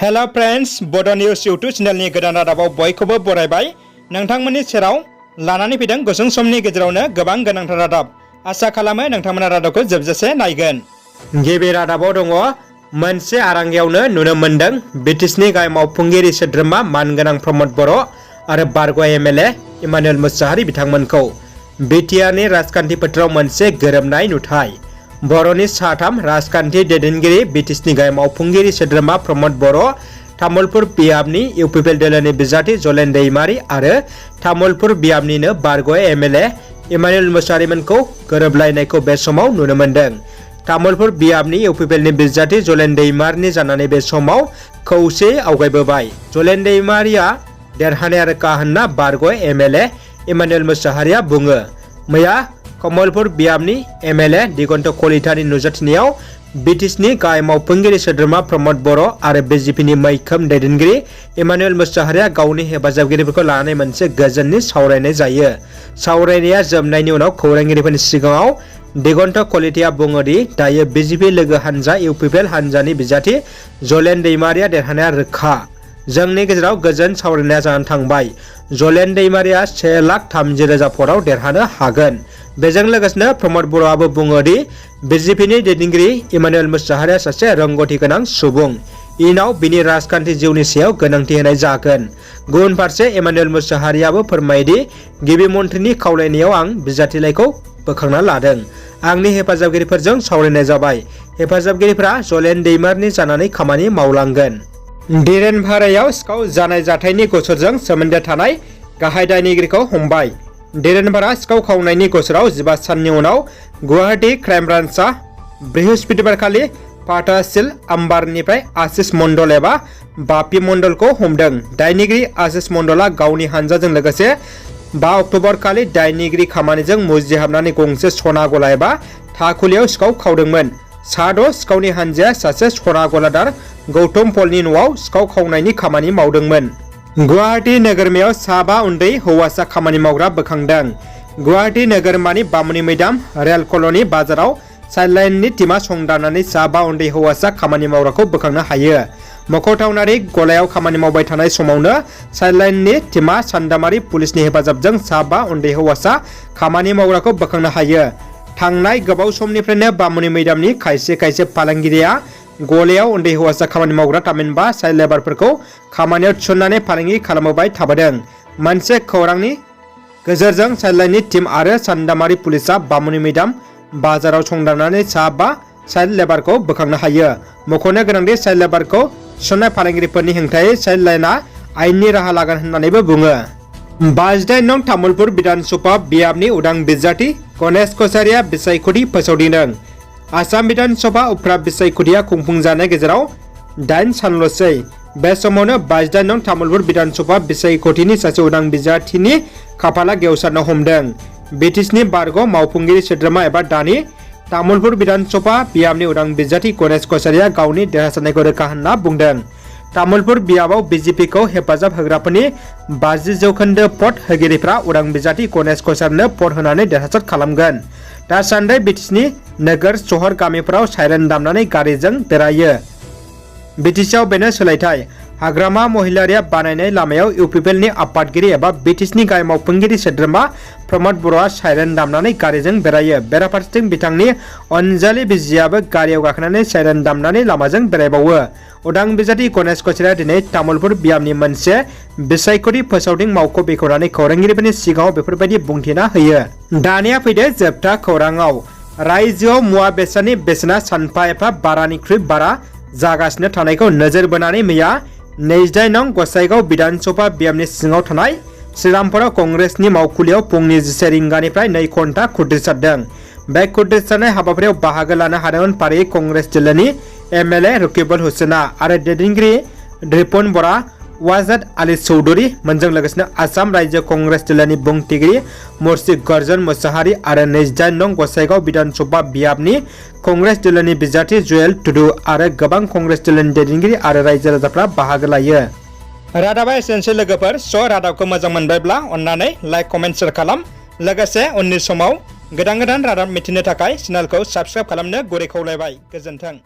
Hello friends बड' news YouTube चेनेलनि गोदान रादाबाव बयखौबो बरायबाय। नोंथांमोननि सेराव लानानै फैदों गुसुं समनि गेजेरावनो गोबां गोनांथार रादाब। आसा खालामो नोंथांमोना रादाबखौ जोबजासे नायगोन। गिबि रादाबाव दङ मोनसे आरांगायावनो नुनो मोन्दों ब्रिटिशनि गाहाय मावफुंगिरि सोद्रोमा मानगोनां प्रमद बर' आरो बारग' एमएलए इमानुएल मुसाहारि बिथांमोनखौ बिटिआरनि राजखान्थि फोथाराव मोनसे गोरोबनाय नुथाय। बर'नि साथाम राजखान्थि दैदेनगिरि ब्रिटिशनि गाहाय मावफुंगिरि सोद्रोमा प्रमद बर', तामुलपुर बियाबनि इउपिपिएल दोलोनि बिजाथि जलेन दैमारि आरो तामुलपुर बियाबनिनो बारग' एमएलए इमानुएल मुसाहारिमोनखौ गोरोबलायनायखौ बे समाव नुनो मोन्दों। तामुलपुर बियाबनि इउपिपिएलनि बिजाथि जलेन दैमारिनि जानानै बे समाव खौसेयै आवगायबोबाय। जलेन दैमारिया देरहानाय रोखा होनना बारग' एमएलए इमानुएल मुसाहारिया बुङो। मैया कमलपुर बियाबनि एमएलए दिगन्त कलितानि नुजाथिनायाव ब्रिटिशनि गाहाय मावफुंगिरि सोद्रोमा प्रमद बर' आरो बिजेपिनि मैखोम दैदेनगिरि इमानुएल मुसाहारिया गावनि हेफाजाबगिरिफोरखौ लानानै मोनसे गोजोननि सावरायनाय जायो। सावरायनाया जोबनायनि उनाव खौरांगिरिफोरनि सिगाङाव दिगन्त कलिताया बुङोदि दायो बिजेपि लोगो हानजा इउपिपिएल हानजानि बिजाथि जलेन दैमारिया देरहानाया रोखा। जोंनि गेजेराव गोजोन सावरायनाया जानानै थांबाय। जलेन दैमारिया 1,30,000 भटआव देरहानो हागोन। बेजों लोगोसेनो प्रमद बर'आबो बुङोदि बिजेपिनि दैदेनगिरि इमानुएल मुसाहारिया सासे रोंगौथि गोनां सुबुं। इयुनाव बिनि राजखान्थि जिउनि सायाव गोनांथि होनाय जागोन। गुबुन फारसे इमानुएल मुसाहारियाबो फोरमायदि गिबि मन्थ्रिनि खावलायनायाव आं बिजाथिलाइखौ बोखांना लादों। आंनि हेफाजाबगिरिफोरजों सावरायनाय जाबाय। हेफाजाबगिरिफोरा जलेन दैमारिनि जानानै खामानि मावलांगोन। दिरेन भारायाव सिखाव जानाय जाथायनि गसरजों सोमोन्दो थानाय गाहाय दायनिगिरिखौ हमबाय। दिरेन भारा सिखाव खावनायनि गसराव 15 साननि उनाव गुवाहाटी क्राइम ब्रान्चआ बृहस्पतिबारखालि पाटासिल आम्बारनिफ्राय आशिष मण्डल एबा बापि मण्डलखौ हमदों। दायनिगिरि आशिष मण्डलआ गावनि हानजाजों लोगोसे 5 अक्ट'बर खालि दायनिगिरि खामानिजों मुजिहाबनानै गंसे सना गला एबा थाखुलियाव सिखाव खावदोंमोन। साद' सिखावनि हानजाया सासे सना गलादार गौतम पलनि न'आव सिखाव खावनायनि खामानि मावदोंमोन। गुवाहाटी नोगोरमायाव 5 उन्दै हौवासा खामानि मावग्रा बोखांदों। गुवाहाटी नोगोरमानि बामुनि मैदाम रेल कल'नि बाजाराव साइडलाइननि टीमा संदाननानै 5 उन्दै हौवासा खामानि मावग्राखौ बोखांनो हायो। मख'थावनारि गलायाव खामानि मावबाय थानाय समावनो साइडलाइननि टीमा सान्दामारि पुलिसनि हेफाजाबजों 5 उन्दै हौवासा खामानि मावग्राखौ बोखांनो हायो। थांनाय गोबाव समनिफ्रायनो बामुनि मैदामनि खायसे फालांगिरिया गलायाव उन्दै हौवासा खामानि मावग्रा थामहिनबा साइड लेबारफोरखौ खामानियाव थिसननानै फालांगि खालामबोबाय थाबोदों। मोनसे खौरांनि गेजेरजों साइडलाइननि टीम आरो सान्दामारि पुलिसआ बामुनि मैदाम बाजाराव संदाननानै 5 साइड लेबारखौ बोखांनो हायो। मख'नो गोनांदि साइड लेबारखौ थिसननाय फालांगिरिफोरनि हेंथायै साइड लाइनआ आयेननि राहा लागोन होननानैबो बुङो। 58 नं तामुलपुर विधानसभा बियाबनि उदां बिजाथि गणेश कछारिया बिसायख'थि फोसावदिंदों। आसाम विधानसभा उफ्रा बिसायख'थिया खुंफुंजानाय गेजेराव 8 सानल'सै। बे समावनो 58 नं तामुलपुर विधानसभा बिसायख'थिनि सासे उदां बिजाथिनि खाफाला गेवसारनो हमदों। ब्रिटिशनि बारग' मावफुंगिरि सोद्रोमा एबा दानि तामुलपुर विधानसभा बियाबनि उदां बिजाथि गणेश कछारिया गावनि देरहासारनायखौ रोखा होनना बुंदों। तामुलपुर बियाबाव बिजेपिखौ हेफाजाब होग्राफोरनि 50% भट होगिरिफ्रा उदां बिजाथि गणेश कछारिनो भट होनानै देरहासार खालामगोन। दासान्दि ब्रिटिशनि नोगोर सहर गामिफोराव साइरेन दामनानै गारिजों बेरायो। ब्रिटिशआव बेनो सोलायथाय। हाग्रामा महिलारिया बानायनाय लामायाव इउपिपिएलनि आफादगिरि एबा ब्रिटिशनि गाहाय मावफुंगिरि सोद्रोमा प्रमद बर'आ साइरेन दामनानै गारिजों बेरायो। बेराफारसेथिं बिथांनि अनजालि बिजियाबो गारियाव गाखोनानै साइरेन दामनानै लामाजों बेरायबावो। उदां बिजाथि गणेश कछारिया दिनै तामुलपुर बियाबनि मोनसे बिसायख'थि फोसावदिं मावख' बेखेवनानै खौरांगिरिफोरनि सिगाङाव बेफोरबायदि बुंथिना होयो। दानिया फैदो जोबथा खौराङाव। रायजोआव मुवा बेसादनि बेसेना सानफा एफा बारानिख्रुइ बारा जागासिनो थानायखौ नोजोर बोनानै मैया 28 नं गसाइगाव विधानसभा बियाबनि सिङाव थानाय श्रीरामपुरा कंग्रेसनि मावखुलियाव फुंनि 10 रिंगानिफ्राय 2 घन्टा खुद्रिसारदों। बे खुद्रिसारनाय हाबाफारियाव बाहागो लानो हादोंमोन फारियै कंग्रेस जिल्लानि एमएलए रकिबुल हुसैना आरो दैदेनगिरि रिपुन बरा, वाजद आली चौधुरी मोनजों लोगोसेनो आसाम रायजो कंग्रेस जिल्लानि बुंथिगिरि मुर्शि गर्जन मुसाहारि आरो 28 नं गसाइगाव विधानसभा बियाबनि कंग्रेस जिल्लानि बिजाथि जुएल टुडु आरो गोबां कंग्रेस जिल्लानि दैदेनगिरि आरो रायजो राजाफ्रा बाहागो लायो। रादाबा एसेनोसै लोगोफोर। रादाबखौ मोजां मोनबायब्ला अन्नानै लाइक कमेन्ट शेयार खालाम। लोगोसे उननि समाव गोदान रादाब मिथिनो थाखाय चेनेलखौ साबस्क्राइब खालामनो गुरै खावलायबाय। गोजोन्थों।